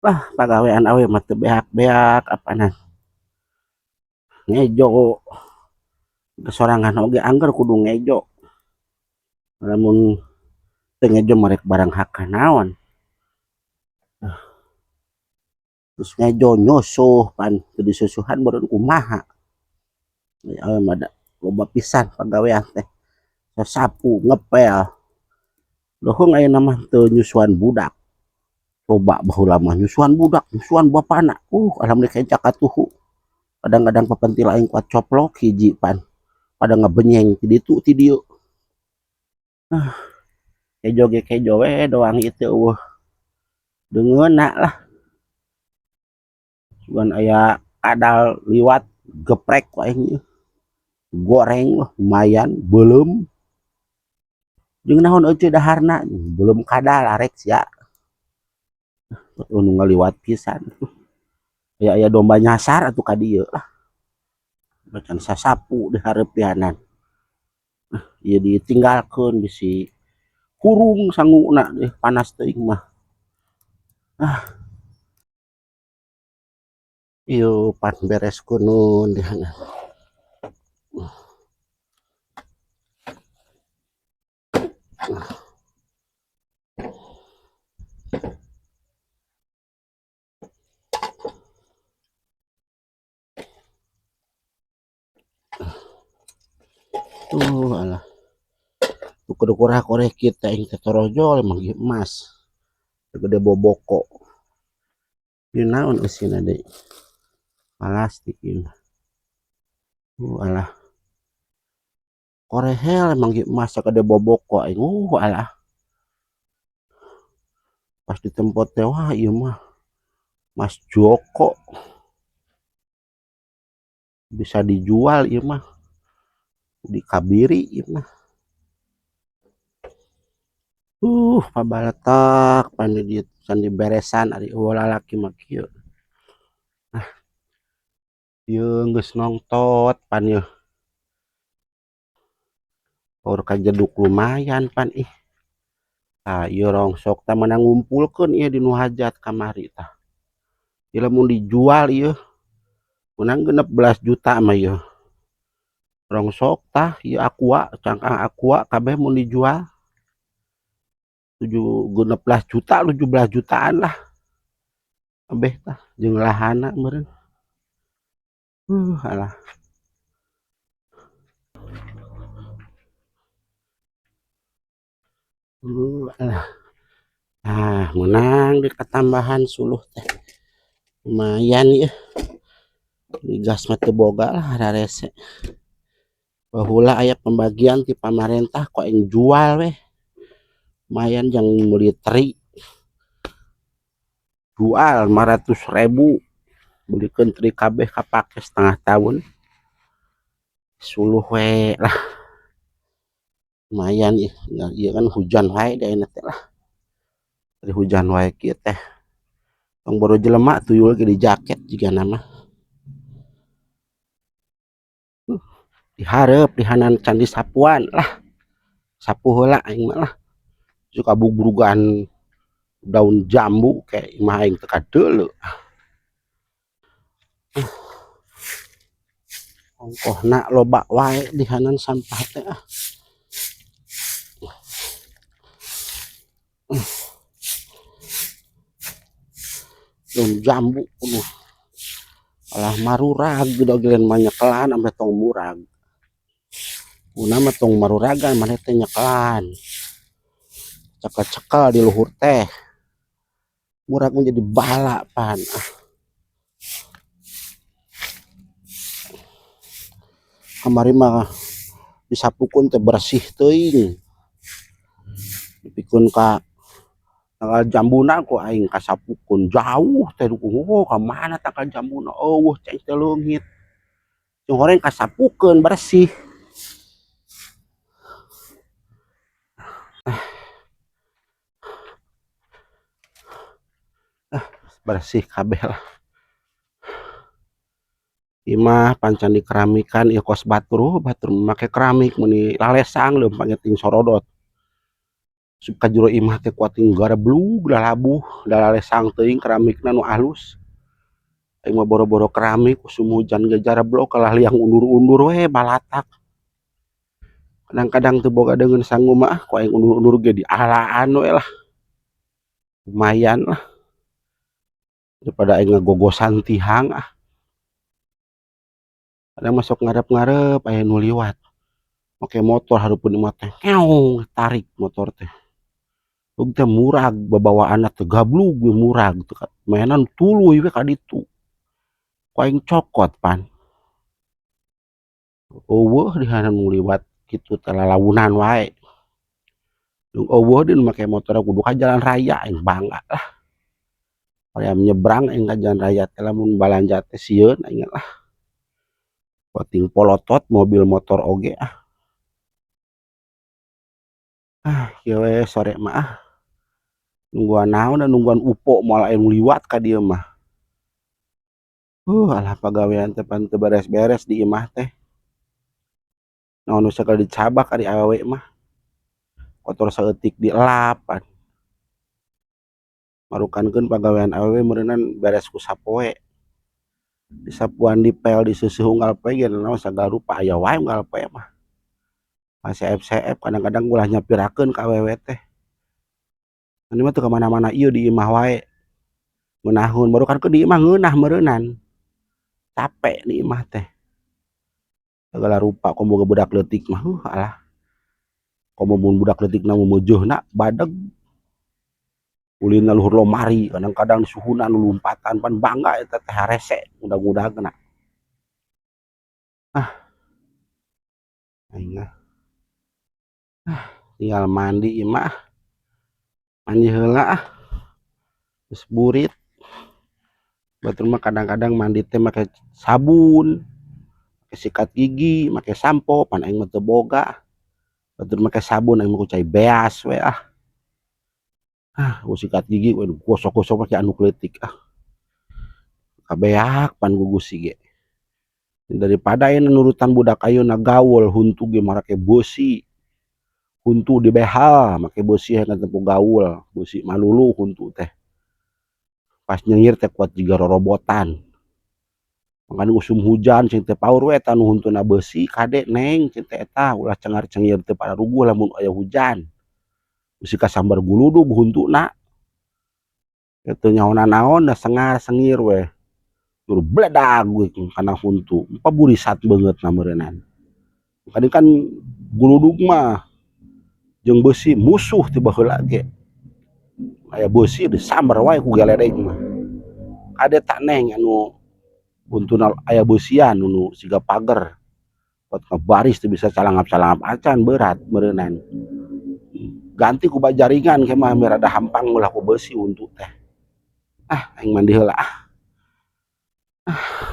Lah pagawean awe mah teu beak-beak apanan. Ngejo sorangan oge angger kudu ngejo. Lamun teu ngejo mah rek barang hak naon. Terus ngejo nyusuh pan teu disusuhan meureun kumaha. Awe mah da loba pisan pagawean teh. Sasapu, ngepel. Dohong ayeuna mah teu nyusuan budak. Coba baheula mah nyusuan budak, nyusuan bapana. Alhamdulillah kenca katuhu. Kadang-kadang papentil aing kuat coplok hiji pan. Pada ngebenyeng ti ditu ti dieu. Kejo ge kejo we doang ieu teh eueuh. Deungeunna lah. Sugan aya kadal liwat geprek ku aing ieu. Goreng lah lumayan beuleum. Jeung naon euceu daharna beuleum kadal arek sia. Nu ngaliwat pisan. Aya-aya domba nyasar atuh ka dieu lah. Macan sasapu di hareupeunana. Ieu ditinggalkeun bisi hurung sanguna deh panas teuing mah. Ieu pan beres kunun dihana. Tuh alah. Kudu kurah-kureh kita aing teh torojol emang ieu emas. Gede boboko. Ieu naon eusina deui? Plastik ieu mah. Alah. Korehel emang ieu emas sagede boboko aing. Alah. Pas ditempot teh wah ieu mah Mas Joko. Bisa dijual ieu mah. Dikabiri ieu mah. Pabaletak pan di dieu can diberesan ari eueuh lalaki mah kieu. Ieu geus nongtot pan yeuh. Paur kajeduk lumayan pan ih. Tah ieu rongsok tah meunang ngumpulkeun ieu di nu hajat kamari tah. Ieu lamun dijual ieu meunang 16 juta mah ieu. Rongsok tah ieu aqua, cangkang aqua kabeh mun dijual. 16 juta, 17 jutaan lah. Kabeh tah jeung lahana meureun. Alah. Alah. Meunang di katambahan suluh teh. Lumayan ieu. Digas mah teu boga lah rarese. Baheula aya pembagian ti pamarentah ku aing jual weh. Lumayan jang meuli teri. Jual 500.000. Belikeun teri kabeh kapake setengah tahun. Suluh we lah. Lumayan ieu. Ieu kan hujan wae da ayeuna teh lah. Dari hujan wae kieu teh. Tong boro jelema tuyul ge di jaket jigana mah. Dihareup dihanan can disapuan lah. Sapu heula aing mah lah. Suka bubrugan daun jambu kayak imah aing teu kadeuleu. Ongkohna loba wae dihanan sampah teh ah. Daun jambu aduh. Alah marurag geus lain mah nyekelan ameh tong murag. Una mah tong maruragan maneh teh nyekelan. Cekel-cekel di luhur teh. Murag mah jadi bala pan. Kamari mah disapukeun teh bersih teuing. Dipikeun ka tangkal jambuna ku aing kasapukeun jauh teh dukung. Oh, ka mana tangkal jambuna? Eueuh cai teh leungit. Jeung horeng kasapukeun bersih. Bersih kabeh lah. Imah pancan dikeramikan ieu kos batur, oh, batur make keramik meuni lalesang leumpang ting sorodot. Asup ka jero imah teh kuating gareblug lalabuh dalalesang teuing keramikna nu alus. Aing mah boro-boro keramik, usum hujan ge jareblok kalah liang undur-undur we balatak. Kadang-kadang teu boga deungeun sangu mah, ku aing undur-undur ge dialaan we lah. Lumayan lah. Daripada aing ngagogosan tihang ah. Kadang mah sok ngarep-ngarep aya nu liwat. Make motor hareupeun imah teh, ngeong, tarik motor teh. Deuk teh murag babawaanna teh, gablug we murag teh, mainan tuluy we ka ditu. Ku aing cokot pan. Euweuh dihanan nu liwat kitu teh, lalaunan wae. Jeung euweuh deui nu make motor, kudu ka jalan raya, aing bangga lah. Hoyong nyebrang aing ka jalan raya teh lamun balanja teh, sieun aing lah. Kuating polotot mobil motor oge ah. Ah, kieu we sore mah ah. Nungguan naon da, nungguan UFO, moal aya nu liwat ka dieu mah. Alah, pagawean teh pan teu beres-beres di imah teh. Naon nu sagala dicabak ari awewe mah. Kotor saeutik dielap pan. Marukankeun pagawean awewe meureunan beres ku sapoe. Disapuan, dipel, diseuseuh unggal poe ge naon sagala rupa aya wae unggal poe mah. Ngaseep-seep kadang-kadang ulah nyapirakeun ka awewe teh. Maneh mah teu ka mana-mana, ieu di imah wae. Ngeunaheun marukankeun di imah ngeunah meureunan. Capek di imah teh. Sagala rupa, komo boga budak leutik mah, alah. Komo mun budak leutikna meumeujeuhna badeg. Ulinna luhur lomari, kadang-kadang disuhunan lulumpatan, pan bangga eta teh, harese ngudag-ngudagna. Ah. Aing ah. Ah, tinggal mandi ieu mah ah. Mandi heula ah. Geus burit. Batur mah kadang-kadang mandi teh make sabun, make sikat gigi, make sampo, pan aing mah teu boga. Batur make sabun, aing mah ku cai beas we ah. Ah, ku sikat gigi we gosok-gosok make anduk leutik ah. Kabeak pan gugusi ge. Daripada ayeuna nurutan budak ayeuna gaul, huntu ge marake beusi. Huntu dibehal make beusi hayang tempo gaul, beusi malulu huntu teh. Pas nyengir teh kuat jiga rorobotan. Mangkana usum hujan cing teh paur we eta nu huntuna beusi, "Kade, Neng," cing teh, "eta ulah cengar-cengir, teu pararuguh lamun aya hujan. Bisi kasambar guludug huntuna." Teu nyaho nanaon da, sengar sengir we. Tur bledag we kana huntu, paburisat beungeutna meureunan. Kadi kan guludug mah jeung beusi musuh ti baheula ge. Aya beusi disamber wae ku geledeg mah. "Kade tak, Neng, anu huntuna aya beusian nu siga pager. Kuat ngabaris, teu bisa calangap-calangap acan, berat meureunan. Ganti ku baja ringan ke mah, rada hampang, ulah ku beusi huntu teh." Ah, aing mandi heula ah. Ah.